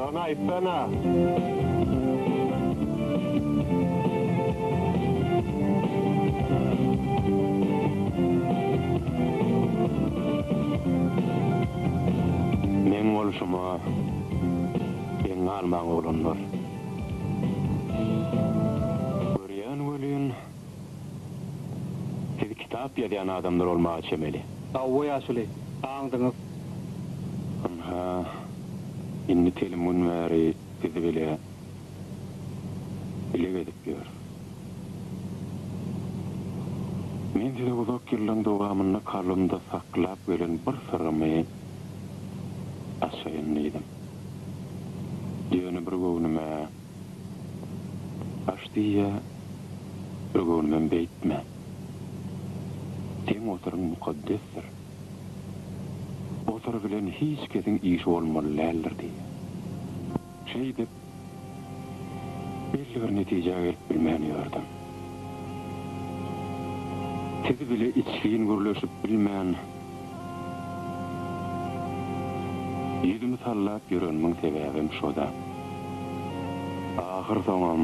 Şony aýtsana. Meň bolşuma geň galmaň oglanlar. Görýän welin, siz kitap ýazýan adamlar bolmaga çemeli. Hawa ýaşuly, aňdyňyz. Ynha, indi telim gün bäri sizi bile bile gezip ýörüs. Men size uzak ýyllaň dowamynda kalbymda saklap gelen bir syrymy açaýyn diýdim. Ýöne bir göwnüme aç diýýä, bir göwnümem beýtme. Seň o syryň mukaddesdir. O syr bilen hiç kesiň işi bolmaly däldir diýýä. Şeýdip, belli bir netijä gelip bilmän ýördüm. Siz bile içgin gürleşip bilmän, ýüzümi sallap ýörenimiň sebäbem şo-da. Ahyrsoňam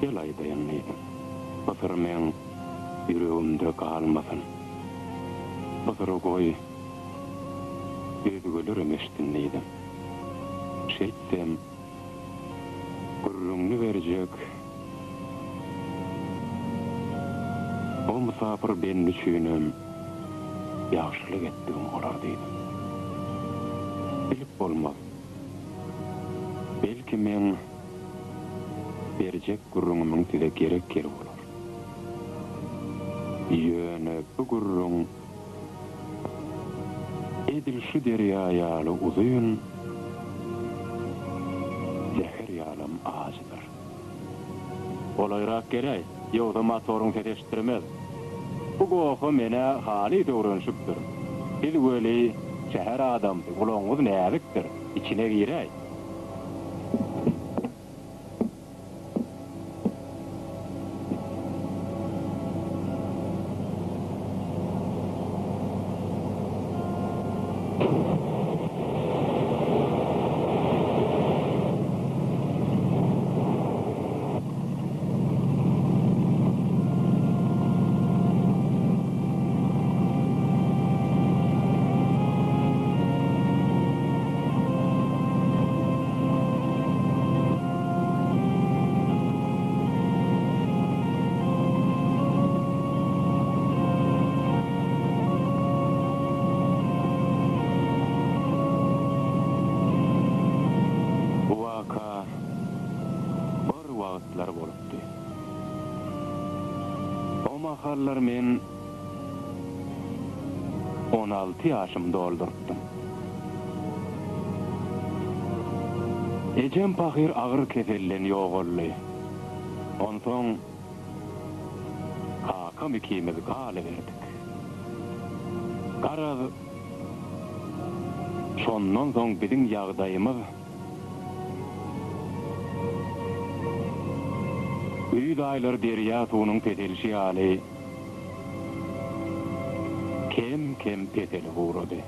gel aýdaýyn diýdim. Bu syr meň ýüregimde galmasyn. Bu syry goý, özgelerem eşitsin diýdim. Şeýtsem, gürrüňini berjek o mysapyr bendi üçinem ýagşylyk etdigim bolar diýdim. Bilip bolmaz. Belki meň berjek gürrüňimiň size gerek ýeri bolar. Ýöne bu gürrüň Edil şu derýa ýaly uzyn, zäher ýalam ajydyr. Golaýrak geläý, ýogsa motoryň sesi eşitdirmez. Bu goha men-ä halys öwrenişipdir. Siz weli şäher adamsy, gulagyňyz näzikdir, içine giräý. Bu waka bir wagtlar bolupdy. O mahallar men 16 ýaşymy doldurypdym. Ejem pahyr agyr keselden ýogaldy. Onsoň kakam ikimiz galyberdik. Garaz, şondan soň biziň ýagdaýymyz güýz aýlary derýa suwunyň peselişi ýaly kem-kem peselip ugrady.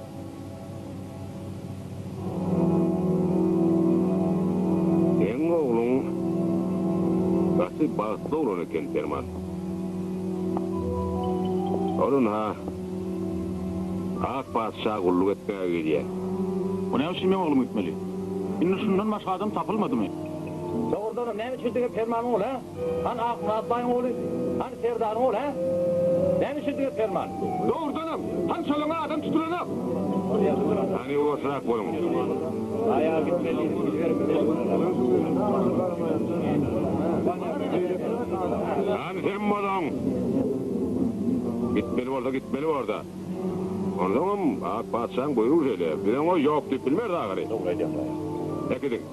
Seň ogluň gaty bagtly oglan eken, Perman. Ol ynha, ak patyşa gulluk etmäge gidýär. O näme üçin meň oglum gitmeli? Indi şundan başga adam tapylmadymy? Dogrudanam, näme üçin diňe Permanyň ogly, hä? Hany Akmyrat baýyň ogly? Hany Serdaryň ogly, hä? Näme üçin diňe Perman? Dogrudanam, hany şolaňa adam tutulanok? Hany ýuwaşrak boluň. Hany sen boluň. Gitmeli bolsa gitmeli borda. Onsoňam ak patyşaň buýrugy şeýle, biz oňa ýok diýip bilmeris ahyry. Äkidiň.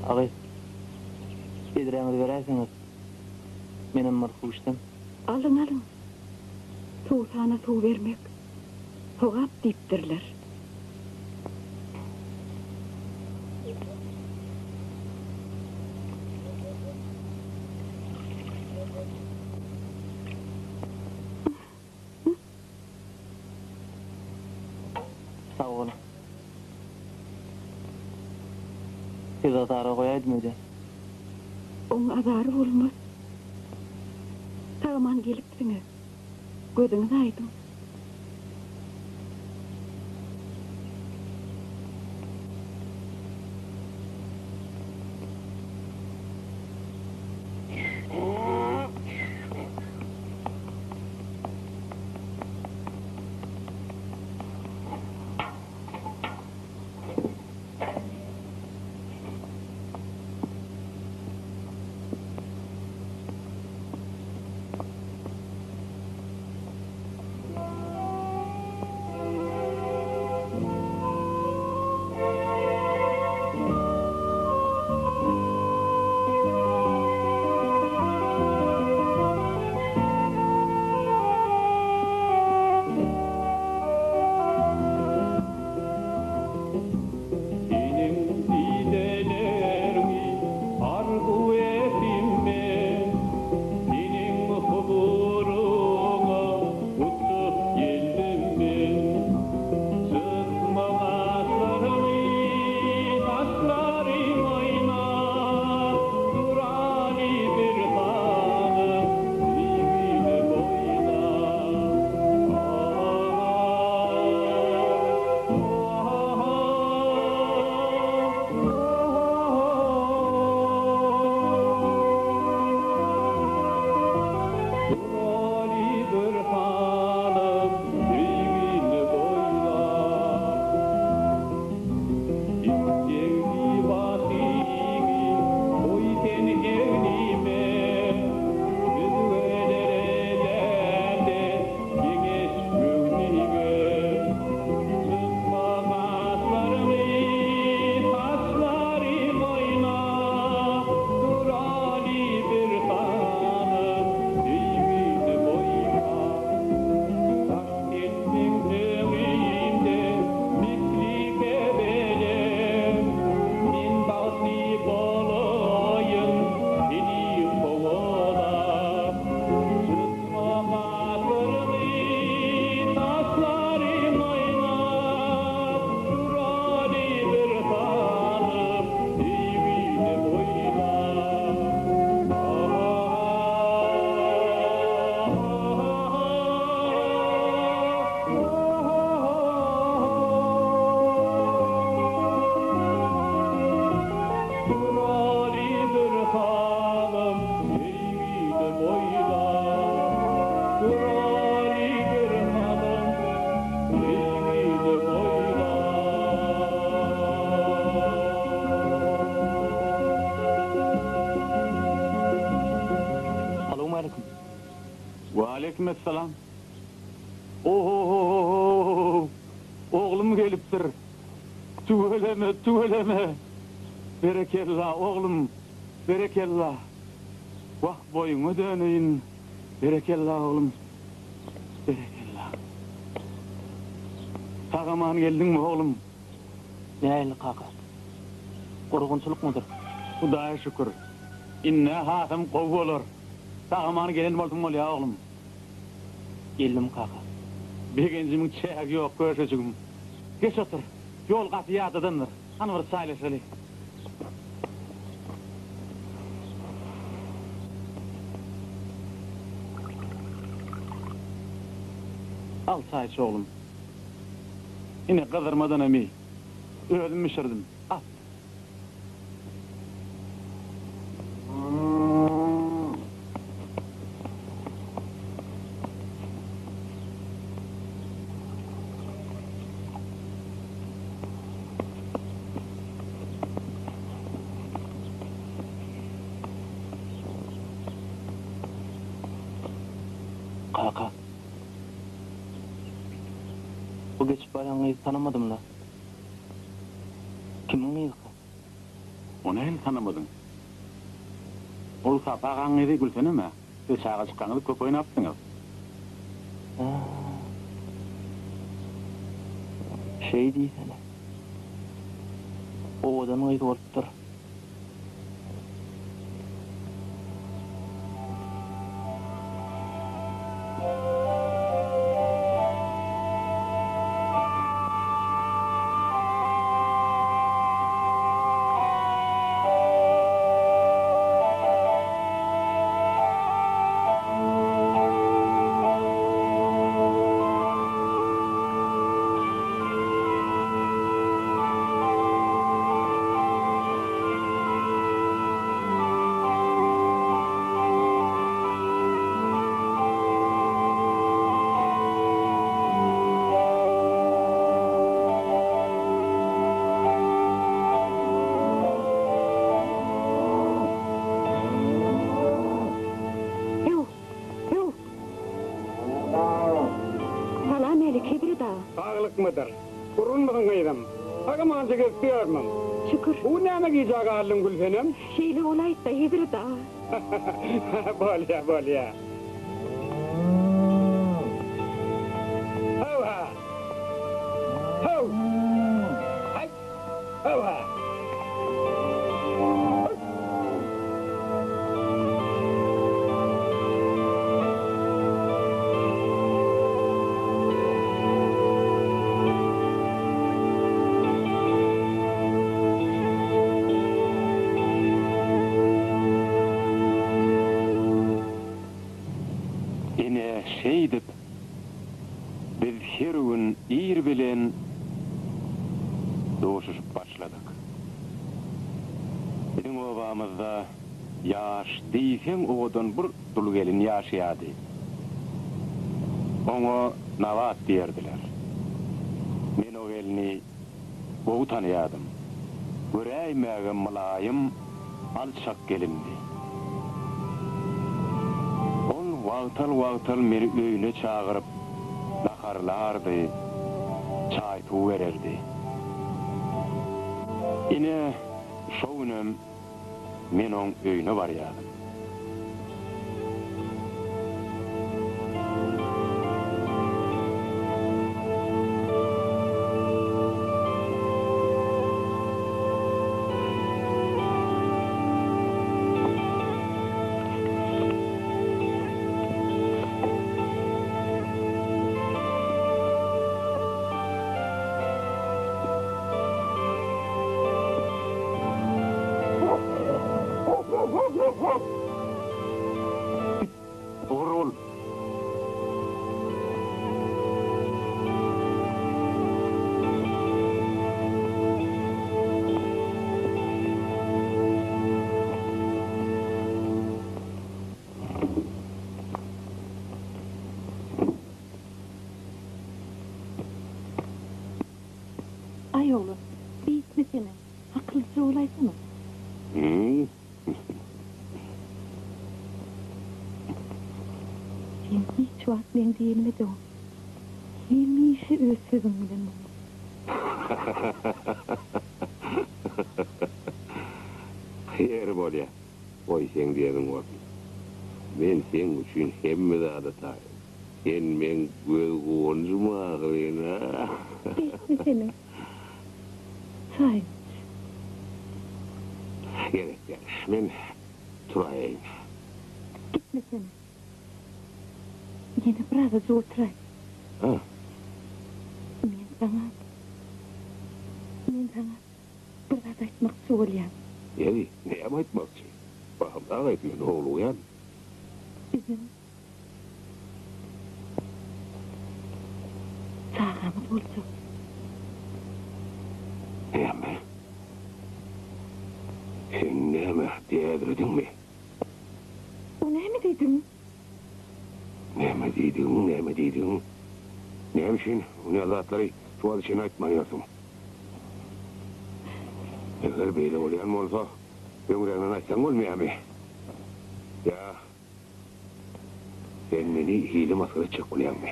Agy, bedräňizi beräýseňiz, menem bir suw içsem. Alyň, alyň. Suwsana suw bermek sogap diýipdirler. Sag boluň. Siz azara goýaýdym öýdýän. Oň azary bolmaz. Sag-aman gelipsiňiz. Gözüňiz aýdyň. Seniň dideleriňi arzuw etdim men, Seniň huzuryňa uçup geldim men. Çytma gaşlaryňy, saçlaryň oýnap, Duraly bir hanym, söýgini boýlap. Duraly bir hanym, söýgini boýlap. Istegli başyňy goý sen egnime, Özgelere däl-de, geňeş göwnüňe. Çytma gaşlaryňy, saçlaryň oýnap, Duraly bir hanym, söýgini boýlap. Daş etdiň öňümde misli kebelek, Men bagtly bolaýyn seni kowalap. Çytma gaşlaryňy, saçlaryň oýnap, Duraly bir hanym, söýgini boýlap. Duraly bir hanym, söýgini boýlap. Duraly bir hanym, söýgini boýlap. Salowmaleýkim. Waleýkim essalam. Ohohohohow! Oglum gelipdir. Tüweleme, tüweleme. Berekella, oglum, berekella. Wah, boýuňa döneýin. Berekella, oglum. Berekella. Sag-aman geldiňmi, oglum? Nähili, kaka? Gurgunçylykmydyr? Hudaýa şükür. Indi hasam gowy bolar. Sag-aman gelen bolsaň bolýar, oglum. Geldim, kaka. Begenjimiň çägi ýok, köşejigim. Geç otur. Ýol gaty ýadadandyr. Hany bir çaýlaşaly. Al çaý iç, oglum. Ine, gyzdyrmadanam iý. Özüm bişirdim. Al. Kaka. Bu geçip barýan gyzy tanamadym-la. Kimiň gyzyka? O nähili tanamadyň? Ol Sapa agaň gyzy Gülsenem-ä. Siz çagajykkaňyz köp oýnapsyňyz. Hä. Şeý diýsene. Owadan gyz bolupdyr. Hew! Hew! Salam älik, Hezret aga. Saglykmydyr? Gurgunmysyň gyzym? Sag-amança gezip ýörmüň? Şükür. Bu gün näme gijä galdyň Gülsenem? Şeýle bolaýtda, Hezret aga. Bolýa, bolýa. Haw-ha! Haw! Haý! Haw-ha! Ine, şeýdip, biz her gün ir bilen duşuşyp başladyk. Biziň obamyzda ýaş, diýseň owadan bir dul gelin ýaşaýardy. Oňa Nabat diýerdiler. Men o gelni gowy tanaýardym. Göräýmäge mylaýym, alçak gelindi. Ol wagtal-wagtal meni öýüne çagyryp, naharlardy, çaý-suw bererdi. Ine, şo günem men oň öýüne barýardym. Ogry bol. Aý oglan, beýtmesene, akyllyja bolaýsana. Sen hiç wagt meň diýenime döwüm. Hemişe öz sözüň bilen bolmaly. Ýeri bolýa. Goý seň diýeniň bolsun. Men seň üçin hemme zada taýyn. Sen meň göz guwanjym ahyryn, a? Beýtmesene. Çaýyňy iç. Gerek däl. Men turaýaýyn. Gitmesene. Ýene birazajyk oturaý. Ha. Men saňa, men saňa bir zat aýtmakçy bolýan. Ýeri, näme aýtmakçy? Bahymrak aýt, men howlugýan. Biziň Çagamyz boljak. Näme? Sen näme, dälirediňmi? O näme diýdigiň? Näme diýdigiň, näme diýdigiň? Näme üçin o zatlary şu wagta çenli aýtman ýörsüň? Eger beýle bolýan bolsa, öňrägden aýtsaň bolmaýarmy? Ýa Sen meni hile masgara etjek bolýaňmy?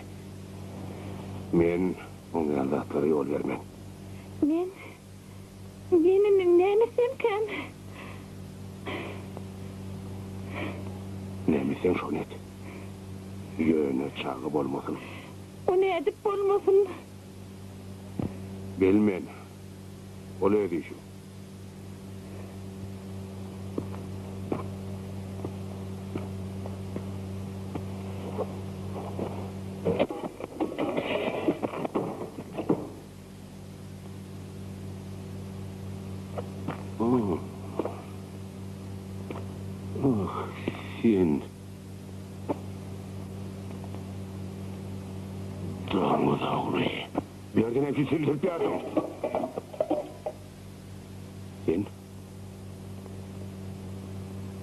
Men oň ýaly zatlara ýol bermen. Men, men indi näme etsemkäm? Näme etseň şony et. Ýöne çaga bolmasyn. O nädip bolmasyn? Bilmen. Ol öz işiň. Ah, sen doňuz ogly. Bu ýerde näme üçin silterip ýörsiň? Sen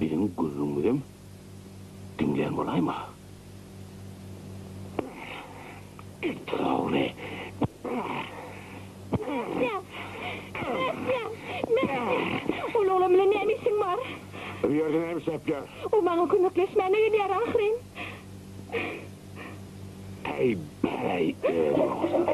biziň gürrüňimizem diňlän bolaýma? It ogly! Mätjan! Mätjan! Mätjan! Ol oglan bilen näme işiň bar? Bu ýerde näme işläp ýör? O maňa kömekleşmäne gelýär ahyryn. Äý, bäý, özüň oglan.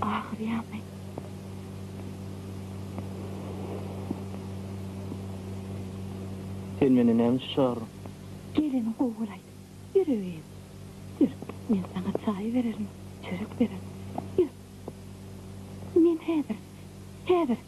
Agyrýamy? Sen meni näme üçin çagyrdyň? Geleni gowy bolaýdy. Ýüregim. Ýör, men saňa çaý bererin, çörek bererin. Ýör. Men häzir, häzir.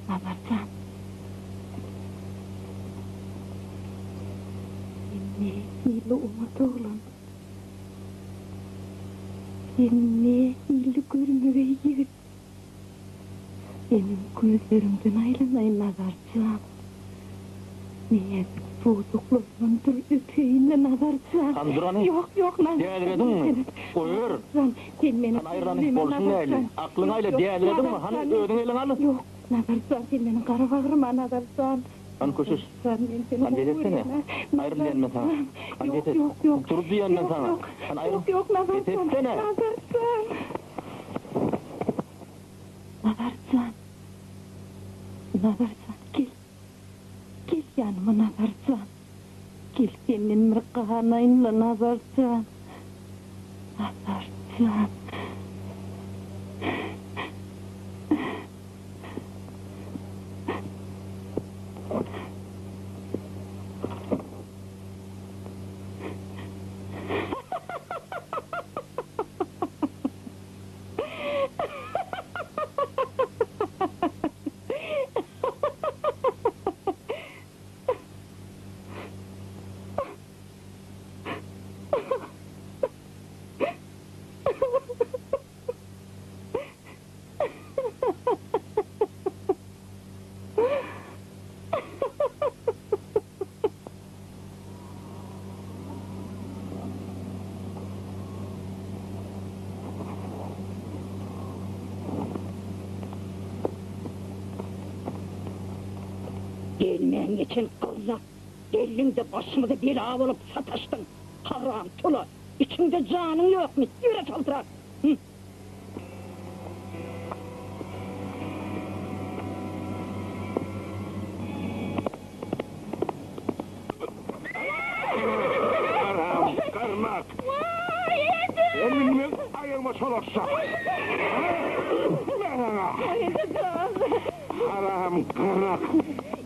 Nazar jan. Sen nähili oňat oglan. Sen nähili görmegeý ýigit. Seniň gözleriňden aýlanaýyn Nazar jan. Näzik dodaklaryndan bir öpeýin-le Nazar jan. Hany dur hany. Ýok, ýok Nazar jan. Dälirediňmi? Goýber. Jan, sen meni Hany aýryl hany, bolşuň nähili? Aklyňy aýla, dälirediňmi? Hany özüň eliňi al. Ýok, Nazar jan, sen meniň gara bagryma Nazar jan. Hany köşeş. Hany bes etsene. Aýryl diýen men saňa. Hany bes et. Dur diýen men saňa. Hany aýryl. Bes etsene. Nazar jan. Nazar jan. Nazar jan, gel. Gel ýanyma Nazar jan. Gel senden bir ganaýyn-la Nazar jan. Nazar jan. Gelmän geçen gyzza geldiňde başymyza bela bolup sataşdyň, haram tula, içiňde janyň ýokmy, ýöre çaltrak! Haram garmak! Sen meň aýagyma çolaşjak! Ber aňa! Haram garnak!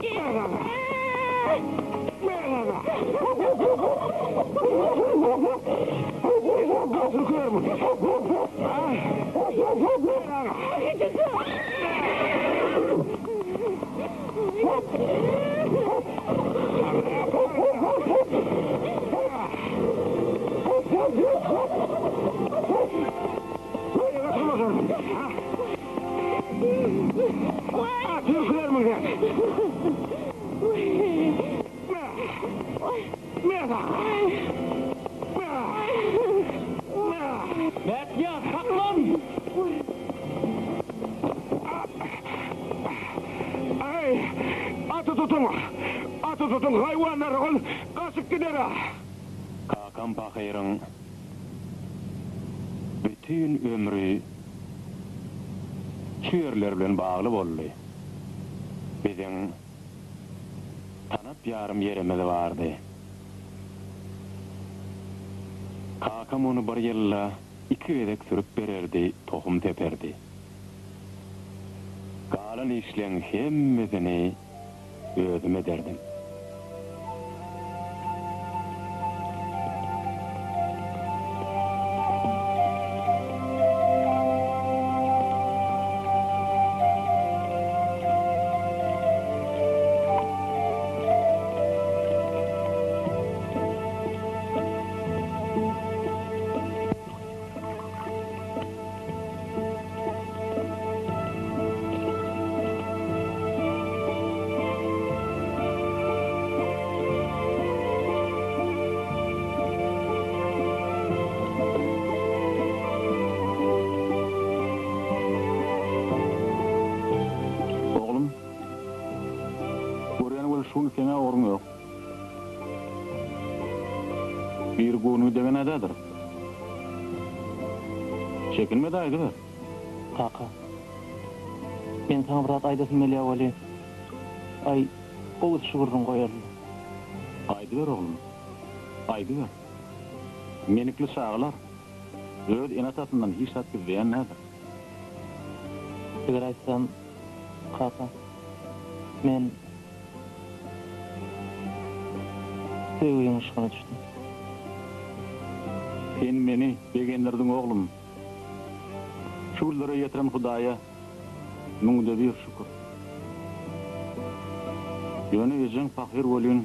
Ber aňa! Ber aňa! Gatyr körmüň! Ber aňa! Mätnyýaz, saklan! Aý, aty tutuň! Aty tutuň, haýwanlar, ol gaçyp gider-ä! Kakam pahyryň bütin ömri şu ýerler bilen bagly boldy. Biziň tanap ýarym ýerimiz bardy. Kakam ony bir ýylda iki gezek sürüp bererdi, tohum seperdi. Galan işleň hemmesini özüm ederdim. Oglum, görýän weli şu gün seň-ä ogruň ýok. Biri göwnüňe degen ädädir. Çekinme-de aýdyber. Kaka, men saňa bir zat aýdasym gelýär weli, aý, gowusy şu gürrüňi goýaly. Aýdyber oglum, aýdyber. Menikli çagalar öz ene-atasyndan hiç zat gizleýän däldir. Eger aýtsam, kaka, men Söýgiň yşgyna düşdüm. Sen meni begendirdiň oglum. Şu günlere ýetiren Hudaýa müňde bir şükür. Ýöne ejeň pahyr welin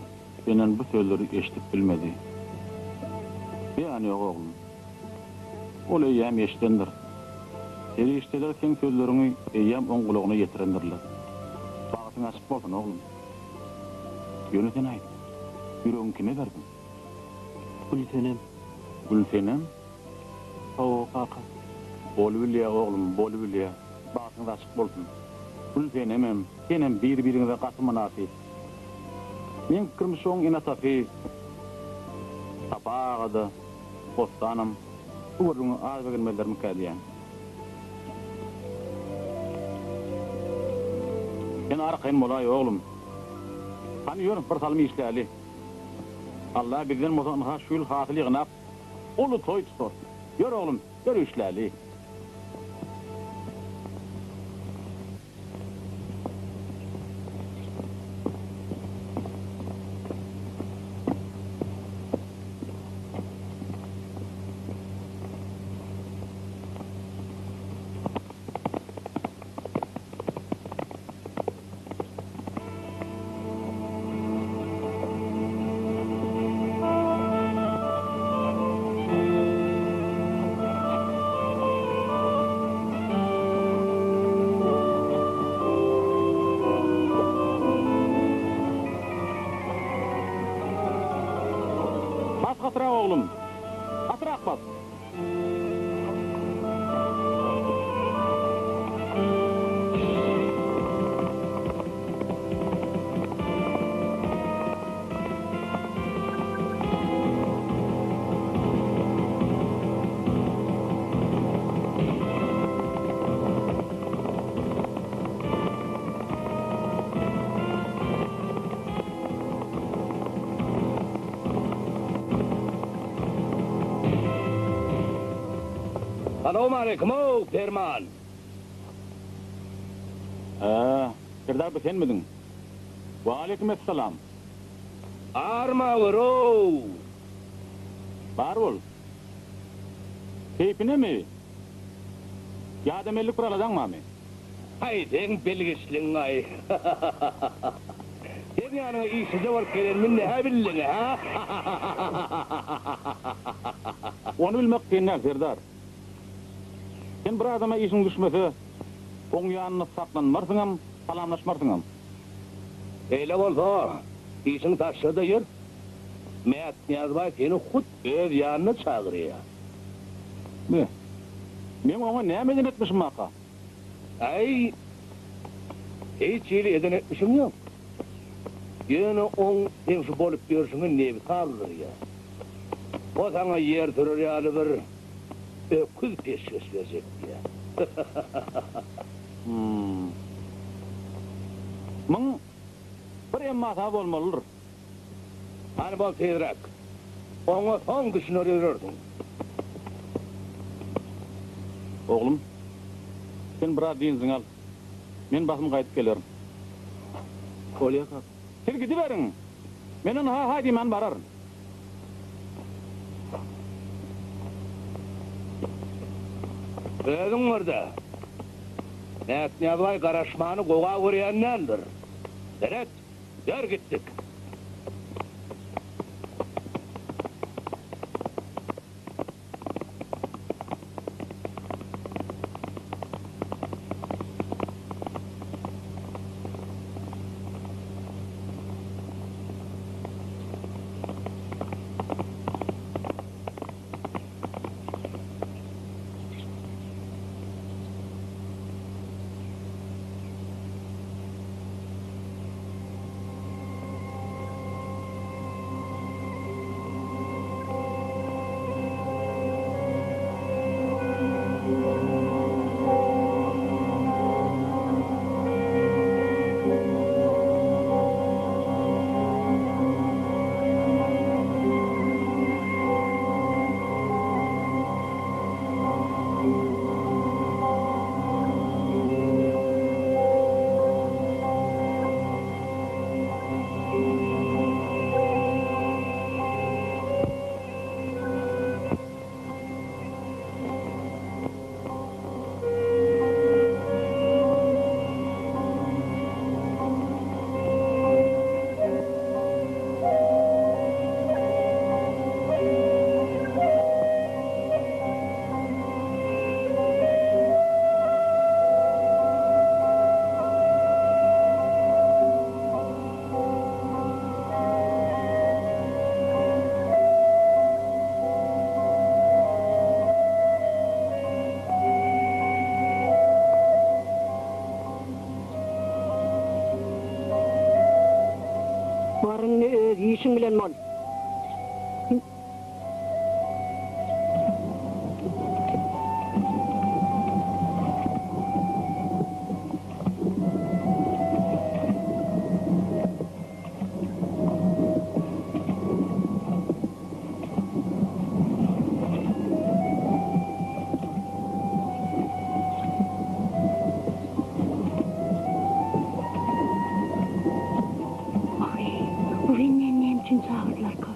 senden bu sözleri eşidip bilmedi. Zyýany ýok oglum. Ol eýýäm eşidendir. Perişdeler seň sözleriňi eýýäm oň gulagyna ýetirendirler. Bagtyň açyk bolsun, oglum. Ýöne sen aýt, ýüregiňi kime berdiň? Gülsenem. Gülsenem? Hawa, kaka. Bolubilýä, oglum, bolubilýä. Bagtyňyz açyk bolsun. Gülsenemem, senem bir-biriňize gaty mynasyp. Meň pikirimçe oň ene-atasy Sapa aga-da, Bossanam bu gürrüňe az begenmezlermikä diýýän. Sen arkaýyn bolaý, oglum. Hany ýör, bir salym işläli. Alla bizden bolsa ynha şu ýyl hasyl ýygnap, uly toý tutarys. Ýör, oglum, ýör işläli. Bas gatyrak oglum. Gatyrak bas. Salowmaleýkim-ow, Perman! Hä, Serdar bu senmidiň? Waleýkim essalam! Armawur-ow! Bar bol. Keýpinemi? Ýa-da menlik bir aladaň barmy? Haý, seň bilgiçligiň-aý! Seň ýanyňa işsizje bolup gelenimi nähä bildiň, hä? Ony bilmek kyn däl, serdar. Sen bir adama işiň düşmese, oň ýanynda saklanmarsyňam, salamlaşmarsyňam. Beýle bolsa, işiňi taşla-da ýör. Mätnyýaz baý seni hut öz ýanyna çagyrýar. Me, meň oňa näme eden etmişim barka? Äý, hiç hili eden etmişiň ýok. Ýöne oň seň şu bolup ýörşüňe nebsi aldyrýar. O saňa ýer sürer ýaly bir öküz peşgeş berjek diýýär. Hum. Muň bir emmasy-a bolmalydyr. Hany bol tizräk. Oňa soň düşüner ýörersiň. Oglum, sen biraz dynjyňy al. Men basym gaýdyp gelerin. Bolýa kaka. Siz gidiberiň. Men ynha haý diýmän bararyn. Özüň gör-dä. Mätnyýaz baý garaşmany gowa görýän däldir. Seret, ýör gitdik. Bar indi öz işiň bilen bol. Aý, bu bendäni näme üçin çagyrdylarka?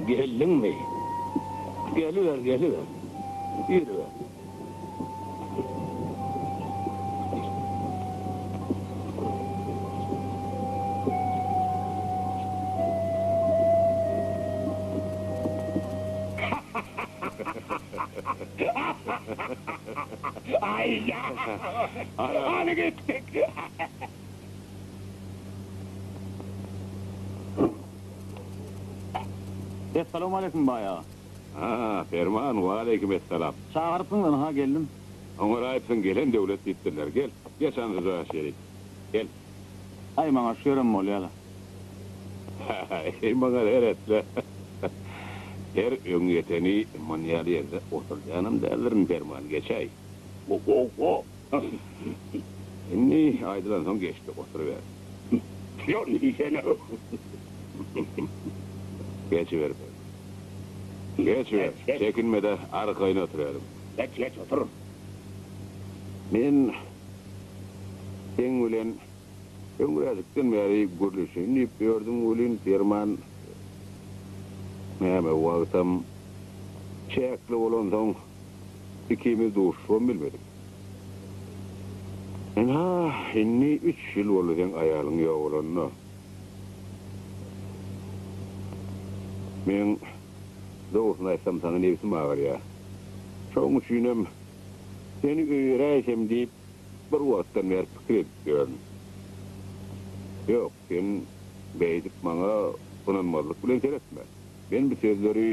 Geldiňmi? Geliber, geliber. Ýürüber. Aý-ýa! Hany gitdik! Essalawmaleýkim baý aga. Ha, Perman, waleýkim essalam. Çagyrypsyň, ynha geldim. Oňaraýypsyň, gelen döwlet diýipdirler. Gel, geç ansyja şerik. Gel. Aý, maňa şu ýerem bolýa-la. Eý, maňa seret-le. Her öňýeteni munýaly ýerde oturdýanam däldirin, Perman, geçäý. Ho-ho-ho. Indi aýdylansoň geçdi, oturyber. Ýok, diýsene. Geçiber, Perman. Geçiber, çekinme-de, arkaýyn oturyberin. Geç, geç, otur. Men seň bilen öňräjikden bäri gürleşeýin diýip ýördüm welin, Perman, näme, wagtam çäkli bolansoň, ikimiz duşuşybam bilmedik. Ynha, indi üç ýyl boldy seň aýalyň ýogalanyna. Meň, dogrusyny aýtsam, saňa nebsim agyrýar. Şoň üçinem seni öýeräýsem diýip, bir wagtdan bäri pikir edip ýörün. Ýok, sen beýdip maňa ynanmazlyk bilen seretme. Men bu sözleri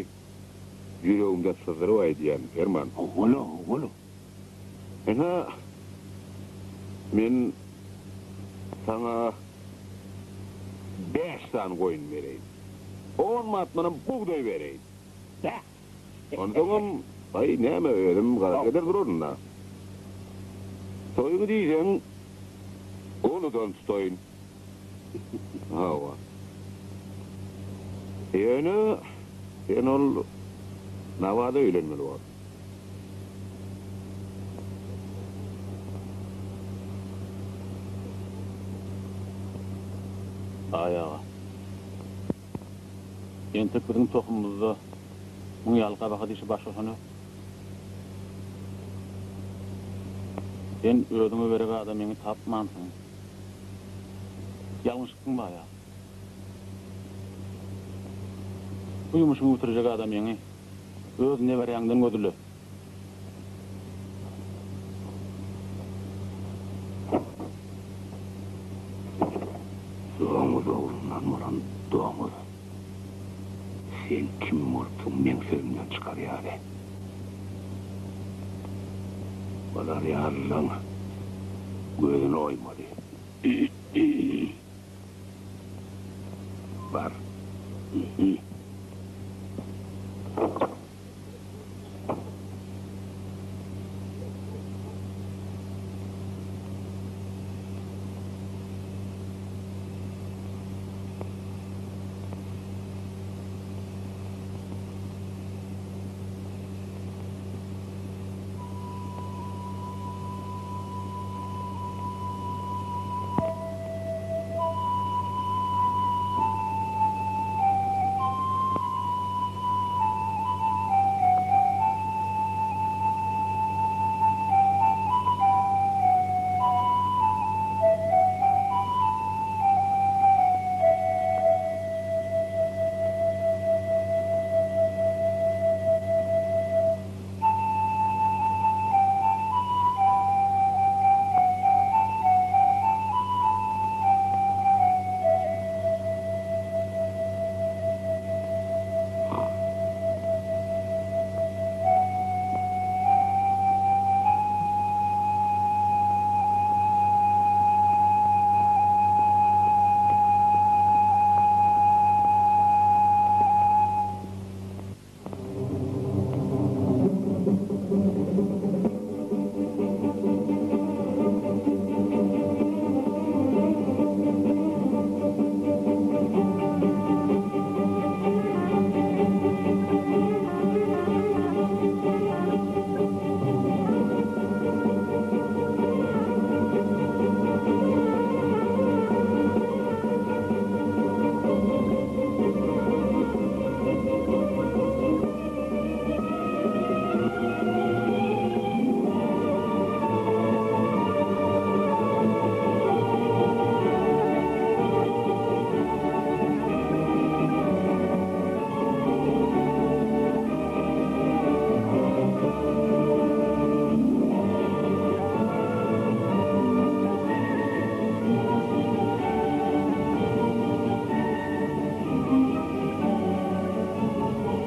ýüregimden syzdyryp aýdýan, Perman. Howwa-la, howwa-la. Ynha, men saňa bäş sany goýun bereýin. On batmanam bugdaý bereýin. Bäh! Onsoňam, aý, näme, özüm garak eder duraryn-da. Toýuňy diýseň, uludan tutaýyn. Hawa. Ýöne sen ol Nabada öýlenmeli bor. Aý aga. Entek biziň tohumymyzda muň ýaly gabahat işe baş goşan ýok. Sen özüňe gerek adamyňy tapmansyň. Ýalňyşypsyň baý aga. Bu ýumuşyňy bitirjek adamyňy öz neberäňden gözle. Doňuz oglundan bolan doňuz. Sen kim bolupsyň meň sözümden çykar ýaly. Bular ýalylaň gözüni oýmaly. Bar.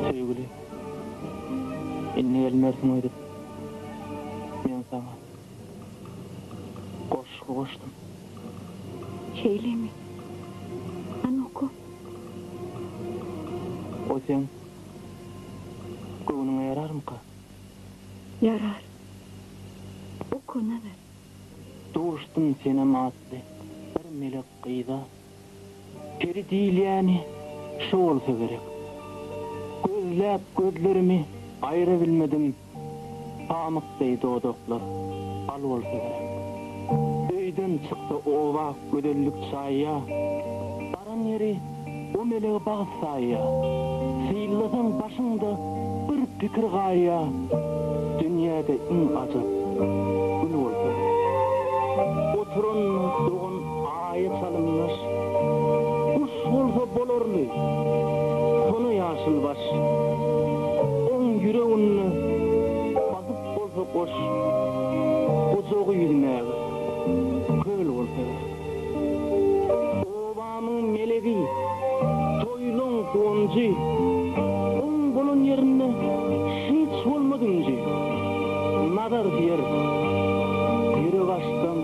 Söýgüli, indi gelmersiň öýdüp, men saňa goşgy goşdum. Şeýlemi? Hany oka. O seň göwnüňe ýararmyka? Ýarar. Oka, Nazar. Duşdum Senem atly bir melek gyza. Peri diýilýäni şo bolsa gerek. Gözläp gözlerimi aýra bilmedim, Pamyk deý dodaklar bal bolsa gerek. Öýden çyksa oba gözellik çaýýa, Baran ýeri o melegi bagt saýýa. Synlasaň başyňda bir pikir gaýýa, Dünýäde iň ajap gül bolsa gerek. Oturanda dogan Aýa çalymdaş, guş bolsa bolarly, sona ýaşyl baş. Oň ýüreginde basyp bolsa goş, gujagy ýüzmäge köl bolsa gerek. guwanjy, Oň bolan ýerinde hiç bolmaz ünji. Nazar diýer, ýürek açsam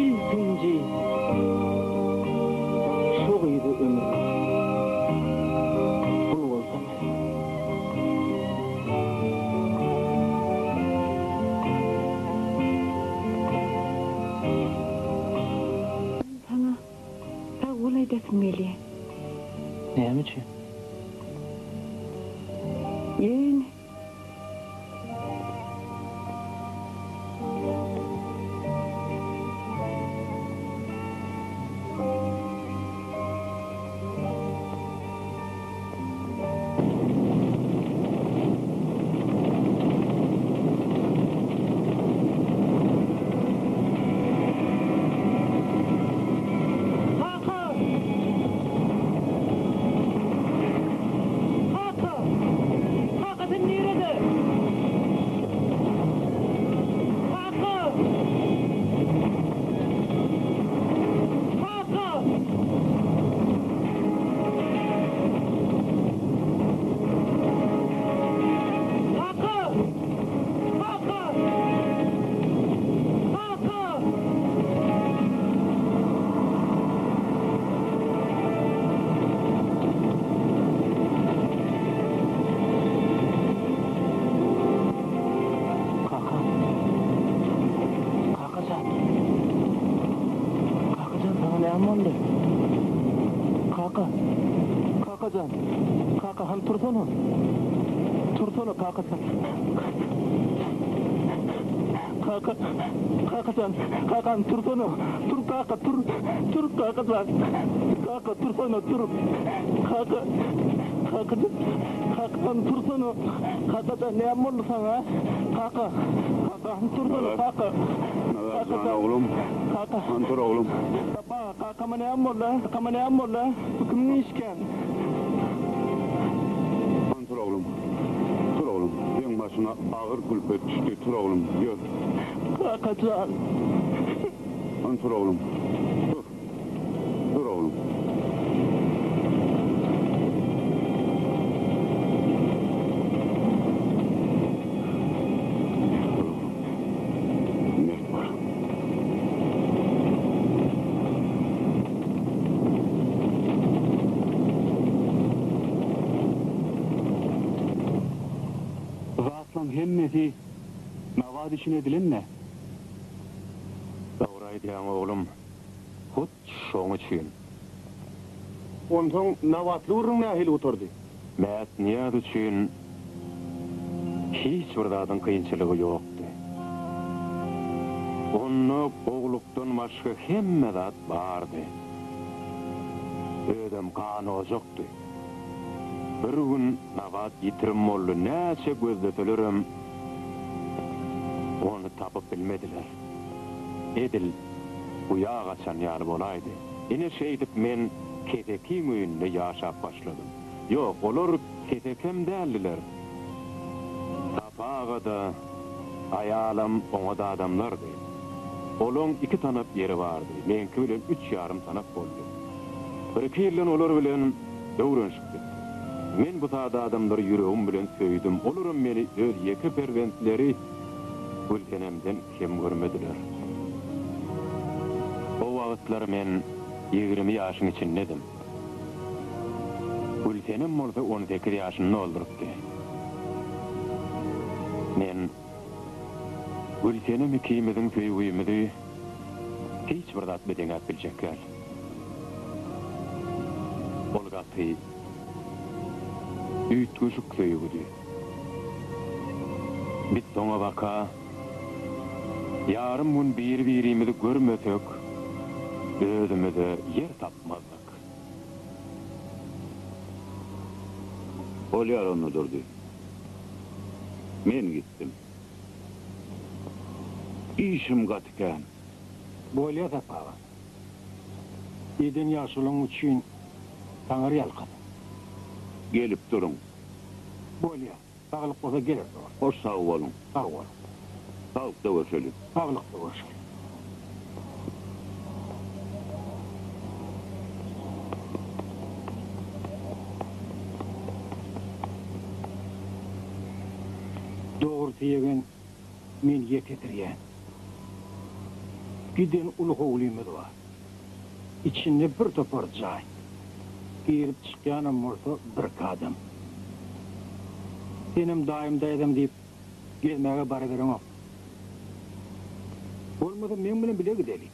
ilkinji, Şo gyza ömürlik gul bolsam men. Men saňa sag bol aýdasym gelýär. Näme üçin? Ýöne. Kaka! Kaka! Kaka sen nirede? Kaka! Kaka! Kaka! Kaka! Kaka! Kaka. Kaka jan. Kaka jan saňa näme boldy? Kaka. Kaka jan. Kaka han tursana. Tursana kaka jan. Kaka. Kaka jan. Kaka han tursana. Tur kaka tur. Tur kaka jan. Kaka tursana tur. Kaka. Kaka jan. Kaka han tursana. Kaka jan näme boldy saňa? Kaka. Kaka han tursana kaka. Nazar jan oglum. Kaka. Han tur oglum. Baba kakama näme boldy? Kakama näme boldy? Bu kimiň işkän? Han tur oglum. Tur oglum. Seň başyňa agyr külpet düşdi. Tur oglum. Ýör. Kaka jan. Han tur oglum. Tur. Tur oglum. Mert bol oglum. Mert bol. Zatlaň hemmesi Nabat üçin edilen-dä. Dogry aýdýaň oglum. Hut şoň üçin. Onsoň Nabatly gürrüň nähili gutardy? Mätnyýaz üçin hiç bir zadyň kynçylygy ýokdy. Onda gowlukdan başga hemme zat bardy. Özem ganojakdy. Bir gün Nabat ýitirim boldy, näçe gözleselerem, ony tapyp bilmediler. Edil guýa gaçan ýaly bolaýdy. Ine şeýdip men kesekiň öýünde ýaşap başladym. Ýok, olar kesekem däldiler. Sapa aga-da, aýalam oňat adamlardy. Olaň iki tanap ýeri bardy, meňki bilen üç ýarym tanap boldy. Birki ýyldan olar bilen öwrenişip gitdim. Men bu sada adamlary ýüregim bilen söýdüm, olaram meni öz ýeke perzentleri Gülsenemden kem görmediler. O wagtlar men 20 ýaşyň içindedim. Gülsenem bolsa 18 ýaşyny doldurypdy. Men Gülsenem ikimiziň söýgimizi hiç bir zat bilen deňäp biljek däl. Ol gaty üýtgeşik söýgüdi. Biz soňabaka ýarym gün biri-birimizi görmesek, özümize ýer tapmazdyk. Bolýar onda Durdy. Men gitdim. Işim gaty kän. Bolýa Sapa aga. Eden ýagşylygyň üçin Taňry ýalkasyn. Gelip duruň. Bolýa. Saglyk bolsa geler dost. Hoş sag boluň. Sag boluň. Saglykda görşeliň. Saglykda görşeliň. Dogrusy ýegen, men ýekesirýän. Giden uly howlymyz bar. Içinde bir topar jaý. Girip çykýanam bolsa birki adam. Senem daýym daýzam diýip gezmäge barybereňok. Bolmasa meň bilen bile gideli.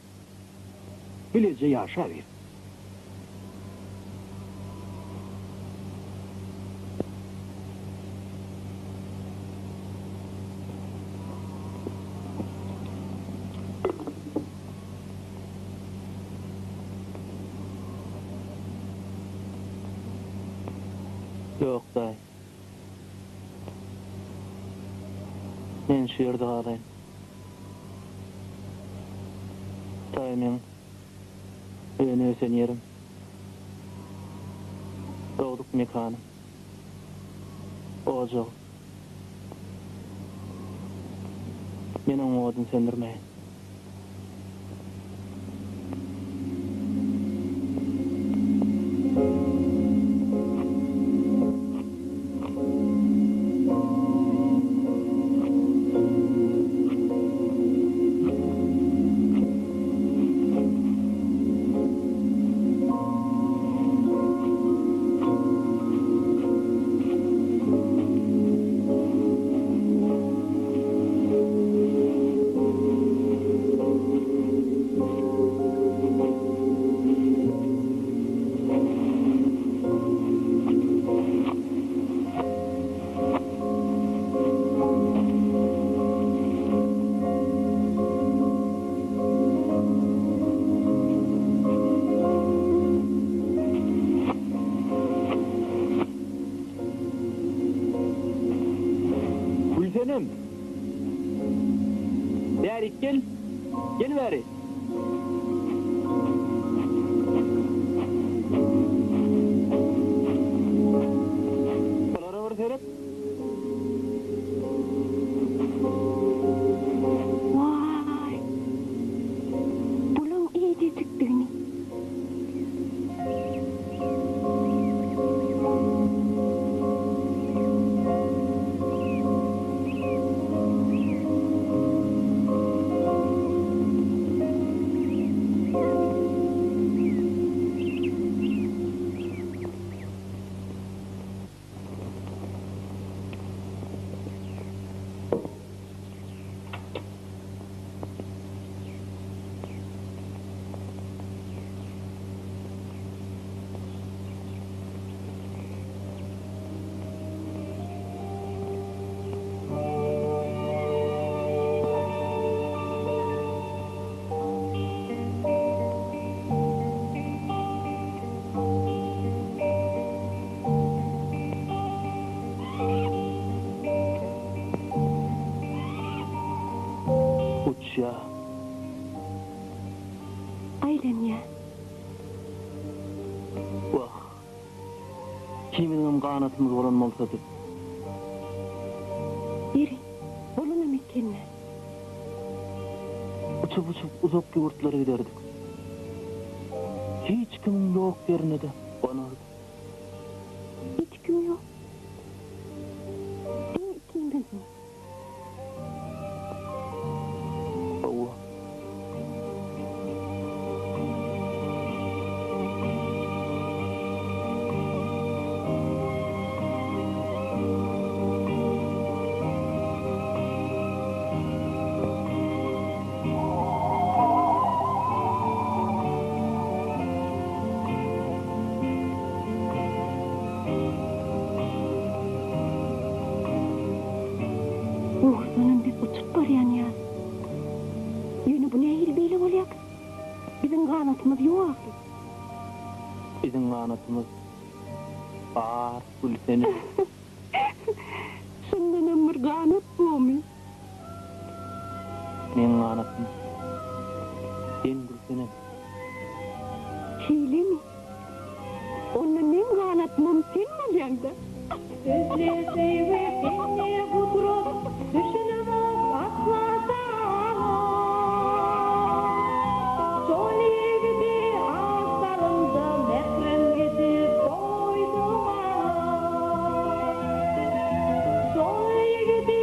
Bileje ýaşaber. Ýok, daýy. Men şu ýerde galaýyn. Daýy meň öne-ösen ýerim. Dogduk mekanym. Ojagym. Men oň oduny söndürmäýin. Gülsenem! Bärik gel! Gel bäri! Bulara bir seret! Waý! Bulaň eýjejikdigini! Uçýar. Aýlanýar. Wah, ikimiziňem ganatymyz bolan bolsady. Ýeri, bolanam eken-dä. Uçup-uçup uzak ýurtlara giderdik. Hiç kimiň ýok ýerine-de gonardyk. Hiç kim ýok. Diňe ikimizmi? Hawa. Dogrudanam biz uçup barýan ýaly. Ýöne bu nähili beýle bolýarka? Biziň ganatymyz ýok ahyry. Biziň ganatymyz bar, Gülsenem. Şundanam bir ganat bormy? Meň ganatym. Sen Gülsenem. Şeýlemi? Onda meň ganatymam sen bolýaň-da. Sözlese we sende gudrat, Düşünemok asla saňa. Şol ýigidi az salymda Mährem edip goýdy maňa. Şol ýigidi.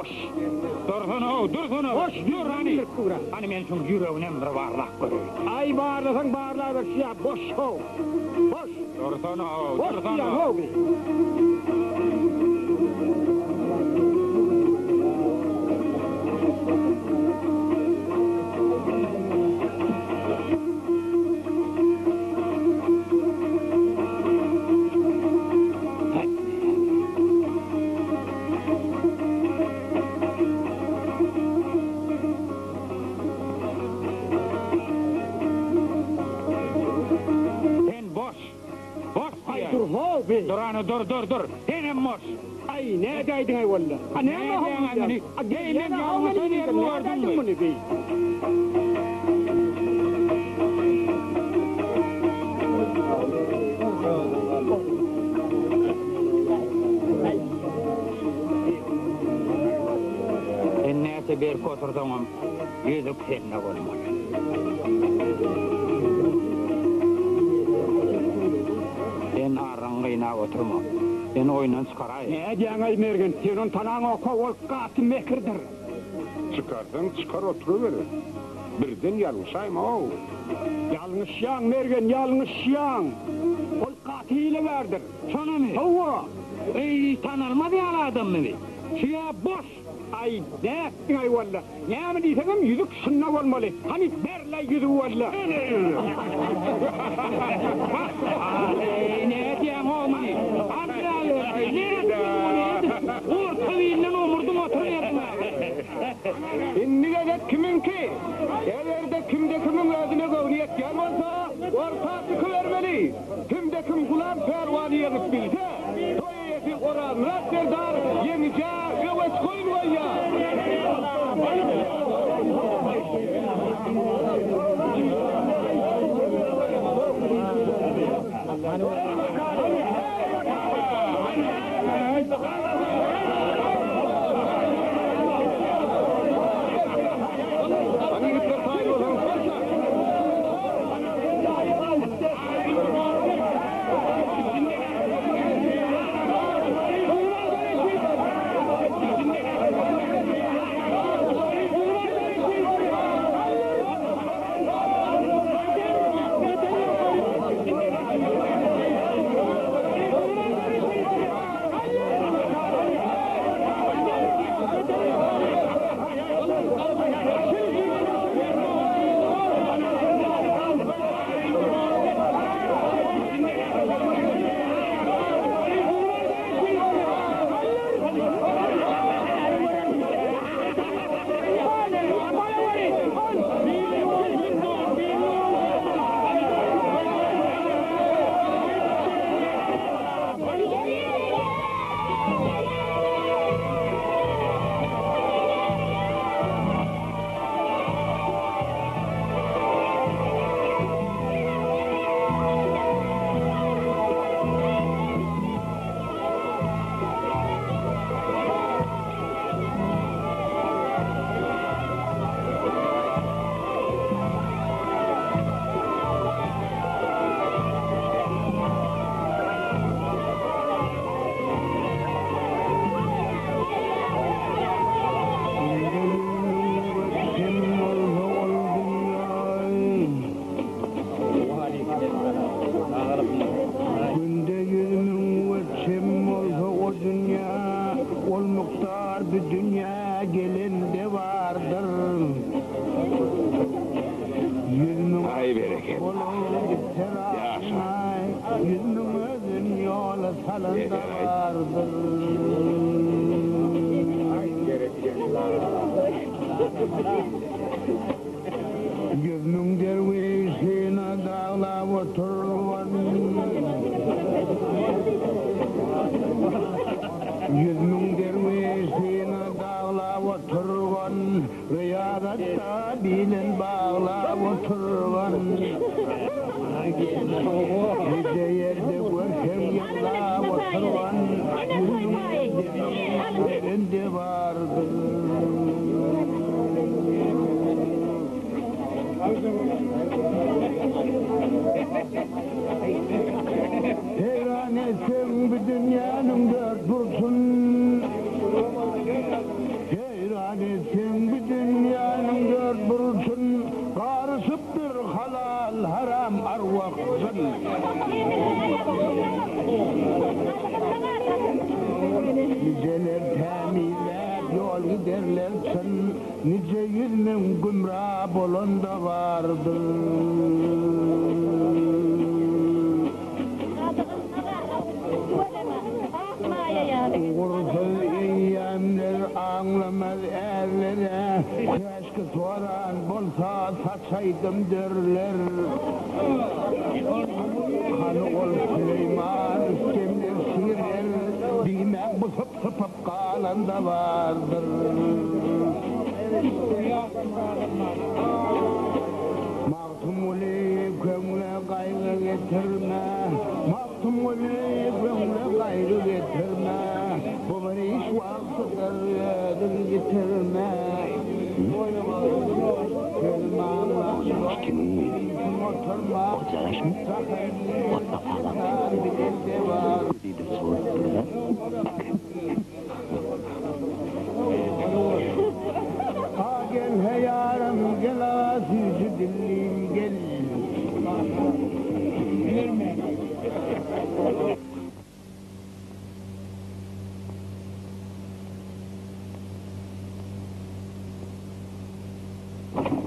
boş. Dursana-ow, dursana! Boş, Dur hany! Hany men şuň ýüreginem bir barlap göreýin. Aý, barlasaň barlaber, şu ýa boş-how. Boş! Dursana-ow, Boş dursana! diýýän-how bi. Sen boş! Boş Aý diýýän! dur how bi. Dur hany dur, dur, dur! Senem boş! Aý nädäýdiň-aý walla? A näme how Nädäýdiň-aý diýýän? muny? A Eý, men gelýän-ä how ýalňyşan meni ýerimi nädäýdiň gördüňmi? muny bi? Sen näçe berk otursaňam, ýüzük sende bolmaly. Sen arryňy gynap oturma. Seni oýundan çykaraýyn. Nädýäň-aý, Mergen, sen ony tanaňok-ow, ol gaty mekirdir. Çykarsaň çykar oturyber. Birden ýalňyşaýma-ow. Ýalňyşýaň, Mergen, ýalňyşýaň. Ol gaty hilegärdir. Şonamy? Hawa. Eý, tanalmaz ýaly adammy bi? Şu-ýa boş! Aý, nätdiň-aý walla? Näme diýseňem ýüzük şunda bolmaly. Hany, ber-le ýüzügi walla. Eý, nädýäň-ow muny? Al-le, nätdiň muny? Orta bilinden omurdyň oturyberdiň-ä. Indi gezek kimiňki? Eger-de kimde-kimiň özüne göwni ýetýän bolsa, orta çykybermeli. Kimde-kim Gulam pälwany ýeňip bilse, toý eýesi Orazmyrat serdar ýeňijä öweç goýun goýýar. Hany ýigitler taýyn bolsaňyz başlaň! Günde 100 000 we çem bolsa o dünýä, ol mukdar bu dünýä gelende bardyr. 100 000 Aý berekella. bolup gitse Ýaşa. 100 000 özün ýola salanda Yeter-aý. bardyr. 100 000 derwişine daglap oturgan 100 000 derwişine daglap oturgan Riýazatda bilen baglap oturgan Gije ýerde görseň ýyglap oturgan 100 000 derende bardyr. Heyran etseň bu dünýäniň dört burçun. Nijeler tämizläp ýol giderler çyn, Nije 100 müň gümra bolan-da bardyr. Ugursyz eýýämler aňlamaz ärlere, Käşki soran bolsa saçaýdym dörler. Hany ol Süleýman rüstemler şirler, Diýmän busup sypyp galan-da bardyr. Magtymguly köňle gaýgy getirme, Magtymguly köňle gaýgy getirme, Bu bir iş wagtydyr özüň ýitirme. Sözüm aňla, Kimiň gyzy? oturma, Gojalaşmy? Otda galan. Gözi-de solupdyr-a. A gel he ýarym gel a süýji dillim gel.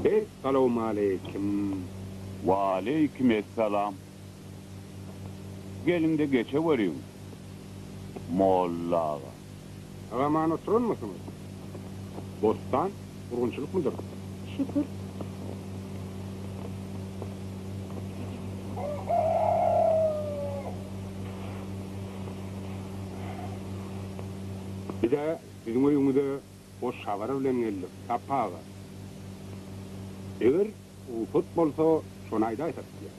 Essalawmaleýkim. Waleýkim essalam. Geliň-de geçeweriň, molla aga. Sag-aman oturanmysyňyz? Bossan, gurgunçylykmydyr? Şükür. Biz-ä siziň öýüňize hoş habar bilen geldik, Sapa aga. Eger rugsat bolsa, şony aýdaýsak diýýäs.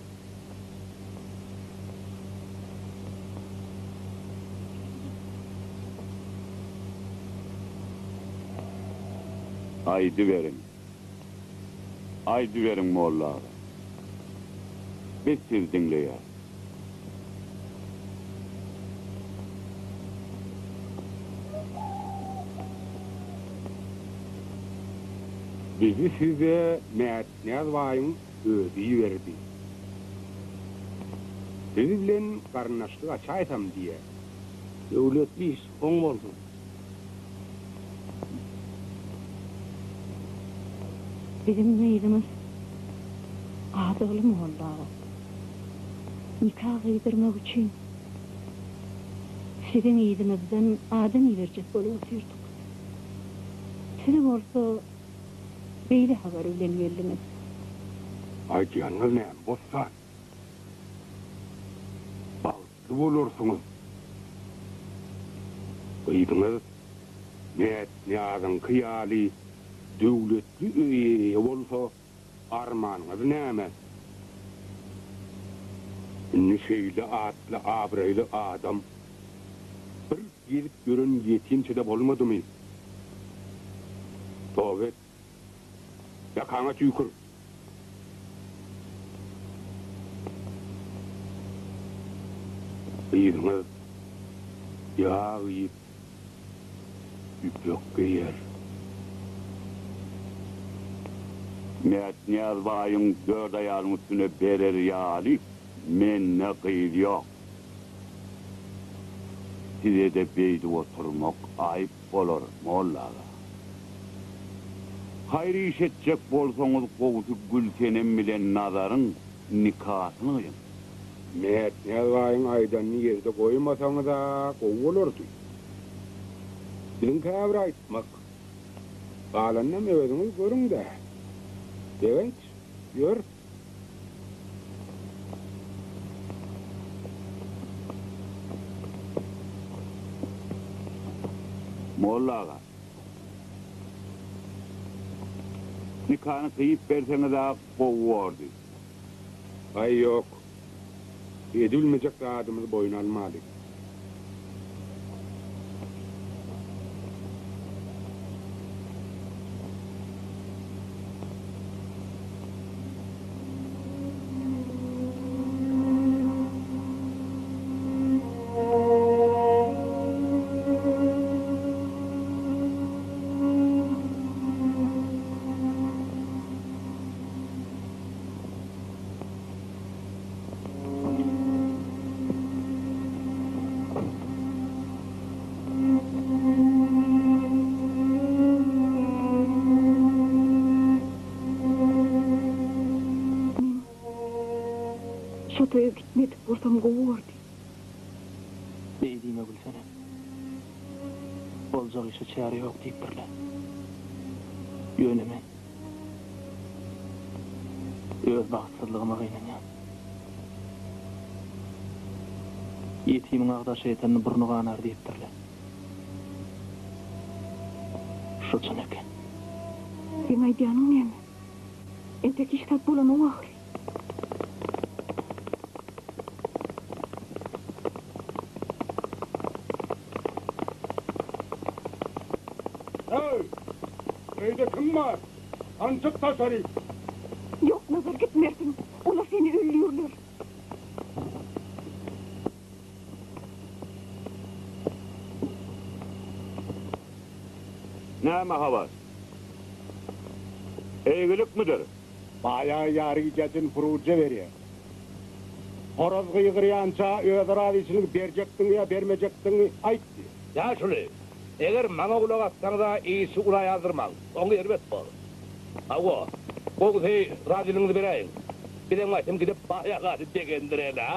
Aýdyberiň. Aýdyberiň, molla aga. Biz sizi diňleýäris. Bizi size Mätnyýaz baýyň özi iberdi. Siz bilen garyndaşlyk açaýsam diýýär. Döwletli iş oň bolsun. Biziň gyzymyz Adygly molla aga. Nika gyýdyrmak üçin siziň yzyňyzdan adam iberjek bolup otyrdyk. Siz bolsa beýle habar bilen geldiňiz. Aýdýanyňyz näme, Bossan? Bagtly bolarsyňyz. Gyzyňyz Mätnyýazyňky ýaly döwletli öýe eýe bolsa, armanyňyz näme? Indi şeýle atly-abraýly adam bir gezip ýören ýetimçe-de bolmadymy? Toba et, ýakaňa tüýkür! Gyzyňyz ýag iýip, ýüpek geýer. Mätnyýaz baýyň dört aýalyň üstüne berer ýaly mende gyz ýok. Size-de beýdip oturmak aýyp bolar, molla aga. Haýyr iş etjek bolsaňyz gowusy Gülsenem bilen Nazaryň nikasyny gyýyň. Mätnyýaz baýyň aýdanyny ýerde goýmasaňyz-a gowy bolardy. Biziň käbir aýtmak. Galanynam özüňiz görüň-dä. Begenç, ýör. Molla aga. Nikany gyýyp berseňiz-ä gowy bordy. Aý, ýok. Edibilmejek zadymyzy boýun almaly. toýa gitmedik bolsam gowy bordy. Beý diýme Gülsenem. Boljak işe çäre ýok diýipdirler. Ýöne men öz bagtsyzlygyma gynanýan. Ýetimiň agdaşa ýetende burny ganar diýipdirler. Şu çyn eken. Seň aýdýanyň näme? Entek hiç zat bolanok ahyry. Heý! Öýde kim bar? Hany çyk daşaryk! Ýok, Nazar, gitmersiň. Olar seni öldürerler. Näme habar? Eýgilikmidir? Baýagy ýary gijäçen puryja berýär. Horaz gygyrýança öz razyçylygy berjekdiňi ýa bermejekdigiňi aýt diýýär. Ýaşuly, eger maňa gulak assaňyz-a işi ula ýazdyrmaň, oňy erbet bor. Hawa, gowusy razylygyňyzy beräýiň. Bizem gaýtam gidip baýagany begendireli-a.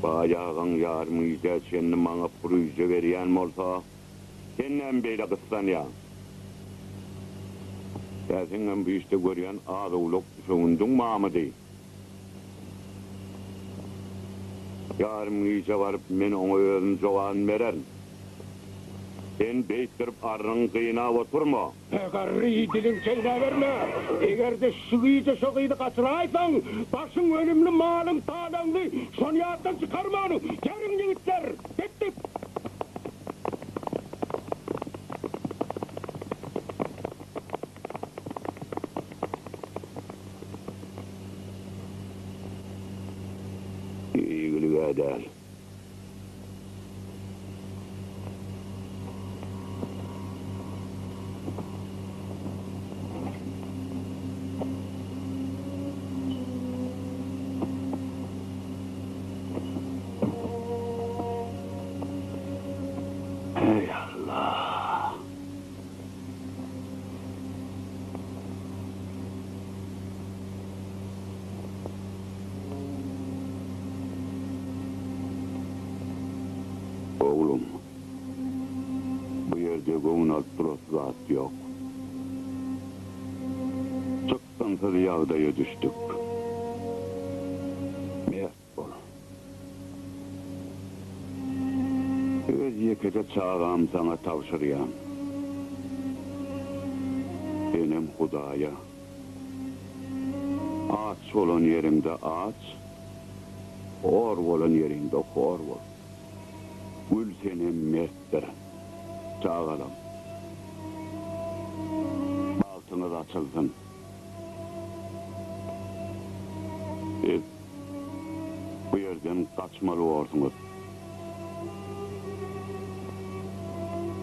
Baý agaň ýarym gijä çenli maňa puryja berýän bolsa, sen näme beýle gyssanýaň? Ýa seňem bu işde görýän az-owlak düşewündiň barmydy? Ýarym gije baryp men oňa özüm jogabyny bererin. Sen beýtdirip arryňy gynap oturma. Garry, diliň çeýnäberme! Eger-de şu gije şo gyzy gaçyraýsaň, başyň ölümli, malyň talaňly, şony ýatdan çykarmanyň! Geriň, ýigitler! Gitdik! Eýgilig-ä däl. Eý, Alla! Oglum, bu ýerde göwün alyp durasy zat ýok. Çykgynsyz ýagdaýa düşdük. Mert bol. Öz ýekeje çagamy saňa tabşyrýan. Senem Hudaýa. Aç bolan ýeriňde aç, hor bolan ýeriňde hor bol. Gül senem mertdir, çagalam. Bagtyňyz açylsyn. Siz bu ýerden gaçmaly borsuňyz.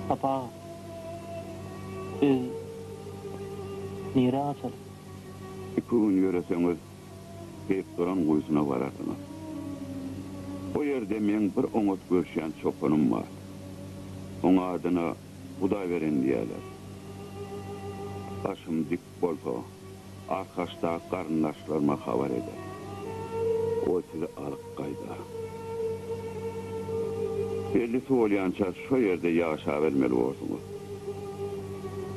Sapa aga, biz nirä gaçaly? Iki gün ýöreseňiz, Keýpduran guýusyna bararsyňyz. O ýerde meň bir oňat görüşýän çopanym bar. Oň adyna Hudaýberen diýýärler. Başym dik bolsa, Arkaçdaky garyndaşlaryma habar eder. O sizi alyp gaýdar. Bellisi bolýança şo ýerde ýaşabermeli borsuňyz.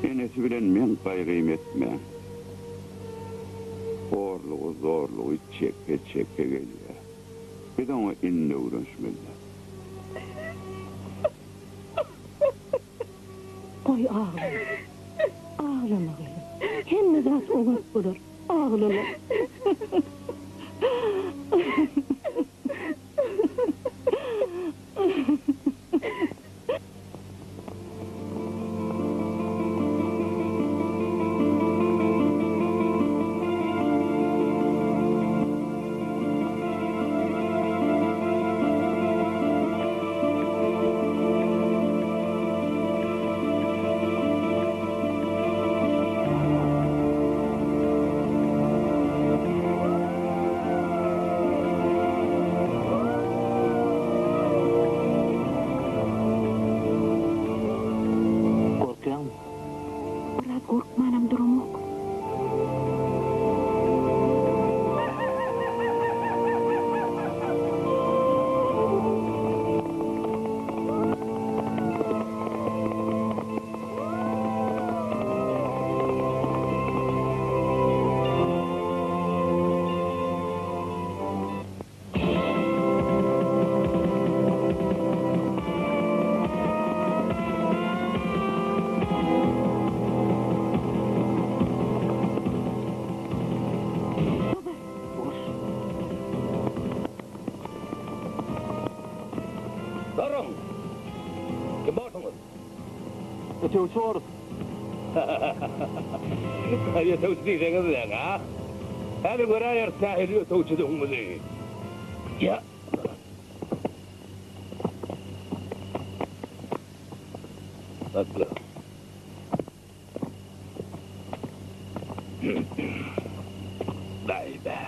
Enesi bilen meň gaýgymy etmäň. Horlugy, zorlugy çeke-çeke gelýär. Biz oňa indi öwrenişmeli. Goý aglama. Aglama gyzym. Hemme zat oňat bolar. Aglama. Ötegçi borus. Ötegçi diýseňiz näme, a? Häzir göräýeris nähili ötegçidigiňizi. Ýa. Sakla. Baý-be.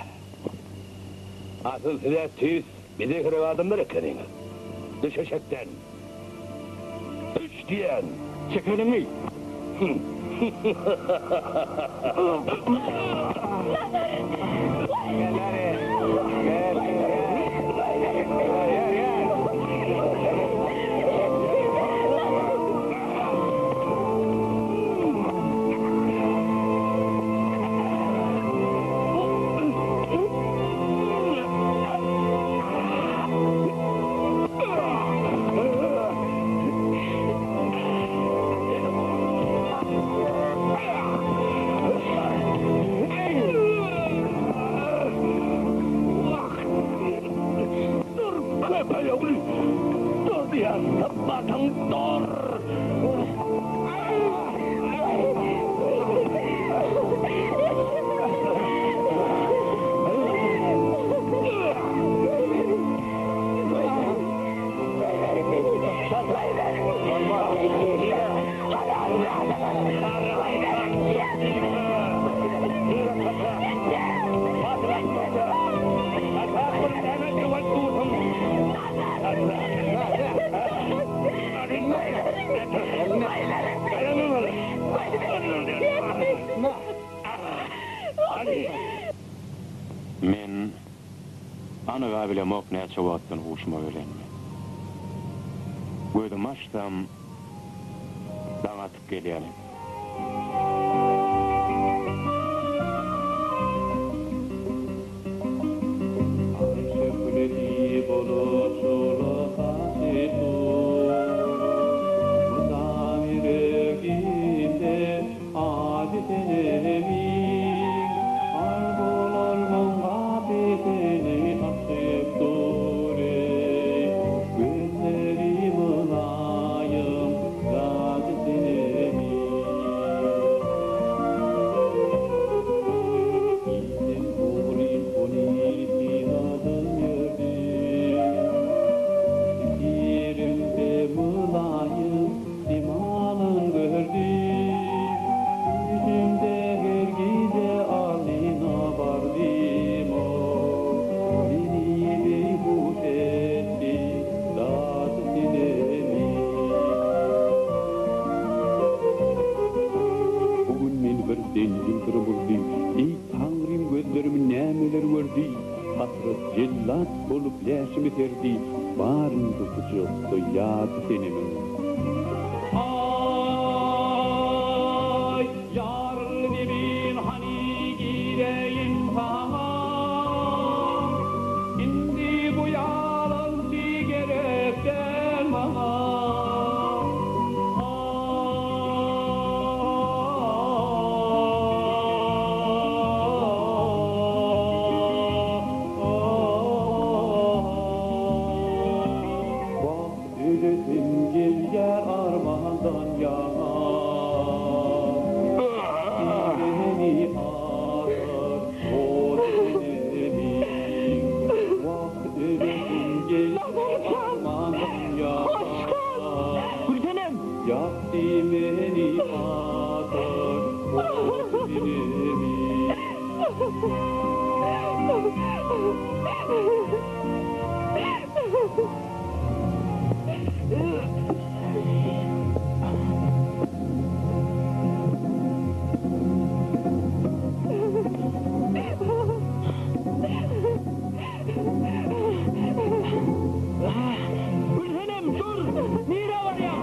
Asyl siz-ä tüýs bize gerek adamlar ekeniňiz. Düş eşekden. Düş diýýän. Çek eliňi. Dur köpek ogly! Dur diýýän, tapmasaň dur! Men anyga bilemok näçe wagtdan huşuma gelenimi. Gözümi açsam, daň atyp gelýän eken. Bu gün meni bir zenjir durmurdy, Eý, Taňrym, gözlerim nämeler gördi, Hasrat jellat bolup läşimi serdi, Baryn bu gujakda ýady senemiň. Aý, ýaryl zemin hany gireýin saňa, Indi bu ýalançy gerek däl maňa. Wah, ölesim gelýär armandan ýaňa. Meni atar ot enemiň. Wah, ölesim gelýär armandan ýaňa. Gülsenem! Ýakdy meni atar ot enemiň. Gülsenem, dur! Nirä barýaň?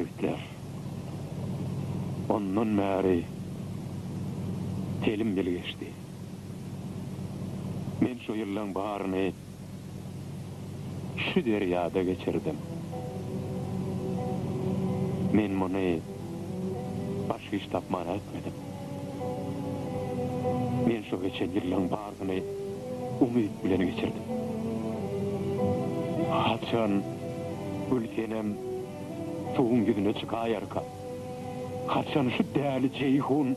Ýigitler, ondan bäri telim ýyl geçdi. Men şo ýyllaň baryny şu derýada geçirdim. Men muny başga iş tapman etmedim. Men şo geçen ýyllaň baryny umyt bilen geçirdim. Haçan Gülsenem suwuň ýüzüne çykaýarka? Haçan şu däli Jeýhun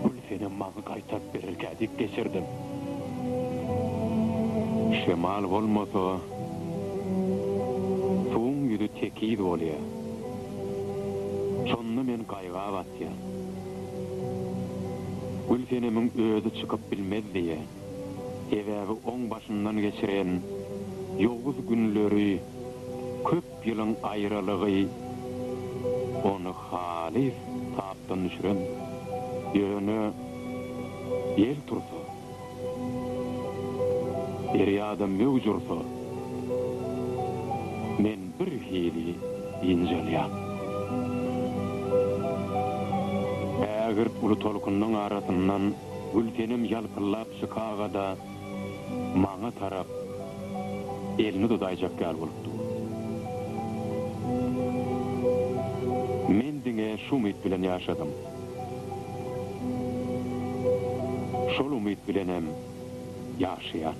Gülsenem maňa gaýtaryp bererkä diýip geçirdim. Şemal bolmasa, suwuň ýüzi tekiz bolýar. Şonda men gaýga batýan. Gülsenemiň özi çykyp bilmez diýýän. Sebäbi oň başyndan geçiren ýowuz günleri köp ýylyň aýralygy ony halys tapdan düşürendir. Ýöne ýel tursa, derýada möwç ursa, men birhili ynjalýan. Ägirt uly tolkunyň arasyndan Gülsenem ýalpyldap çykaga-da, maňa tarap elini uzaýjak ýaly bolup dur. Men diňe şu umyt bilen ýaşadym. Şol umyt bilenem ýaşaýan.